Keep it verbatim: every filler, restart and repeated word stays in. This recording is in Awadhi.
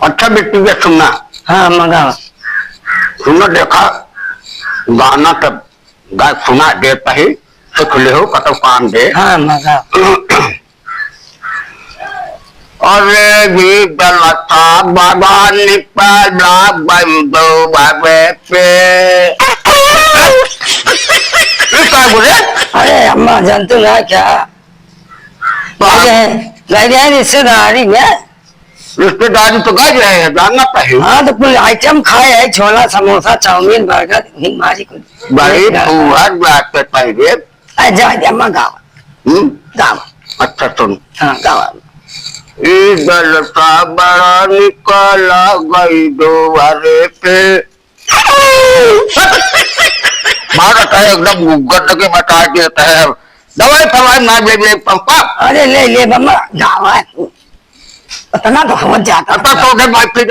अच्छा बिट्टू के सुनना। हाँ, मगा। सुनो, देखा, गाना तब गा सुना दे पही, कुछ ले हो, कतौ काम दे। हाँ, मगा। अरे भी गलता बाबा निकाला गई दो बाबे पे। ये का बोले? अरे अम्मा, जानते ना क्या? बाप। गए रहे, गए रहे रिश्तेदारी में। रिश्तेदारी तो गए रहे हैं, जानना पड़े। हाँ, तो कुल आइटम खाए हैं, छोला, समोसा, चाउमीन, बर्गर, भिंग मारी कुल। बड़ी फुहर बात पे पहले। अरे जा, जा, अम्मा गावा। हम्म? गावा। अच्छा, सुन। हाँ, गावा। ई गलता बड़ा निकाला गई दुआरे पे। मारत है एकदम, गंदगी मचा देता है। दवाई फवाई ना ले, ले, पंपा। अरे ले, ले, बम्मा, गावा। उतना तो हम जाता अच्छा, था। तो उधर बात की